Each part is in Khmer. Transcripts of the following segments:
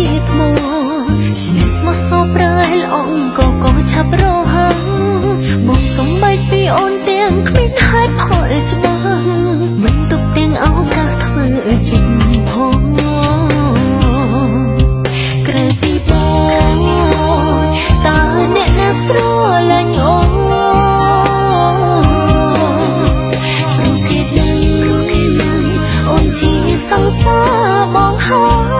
ជាថ្មស្នេហ៍ស្មោះសរប្រែល្អងក៏ក៏ឆាប់រហ័សបងសំបែកពីអូនទាំងគ្មានហេតុផលច្បាស់មិនទុកទាំងឱកាសធ្វើចេញផងក្រៅពីបងតើអ្នកណាស្រឡាញ់អូនព្រោះគេដឹងព្រោះគេដឹងអូនជាសង្សារបងហើយ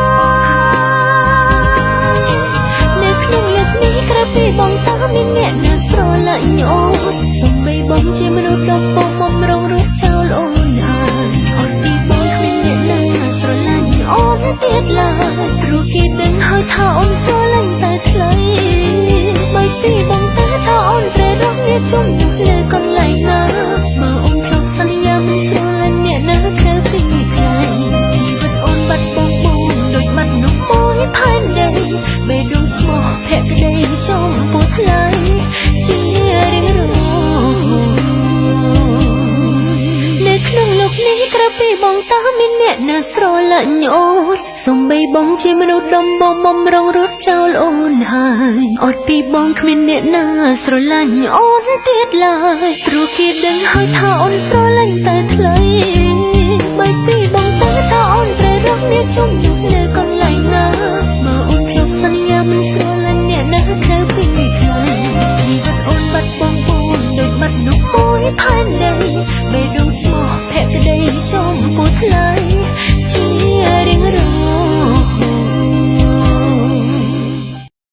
នៅក្នុងលើកនេះក្រៅពីបងតើមានអ្នកណាស្រឡាញ់អូនសំបីបងជាមនុស្សដ៏ពងបំរុងរត់ចោលអូនហើយអត់ពីបងគ្មានអ្នកណាស្រឡាញ់អូនទៀតឡើយព្រោះគេដឹងហើយថាអូនស្រឡាញ់តែថ្លៃបែកពីបងតើថាអូនត្រូវរកអ្នកជំនួសលើកន្លែងណាបើអូនធ្លាប់សន្យាមិនស្រឡាញ់អ្នកណាក្រៅពីថ្លៃជីវិតអូនបាត់បង់បងដូចបាត់នំមួយផែនដីបេះដូងស្មោះភក្តីចំពោះថ្លៃជារៀងរហូតនៅក្នុងលោកនេះក្រៅពីបងតើមានអ្នកណាស្រឡាញ់អូនសំបីបងជាមនុស្សដំបងបំរុងរត់ចោលអូនហើយអត់ពីបងគ្មានអ្នកណាស្រឡាញ់អូនទៀតឡើយព្រោះគេដឹងហើយថាអូនស្រឡាញ់តែថ្លៃបែកពីបងតើថាអូនត្រូវរកអ្នកជំនួសលើ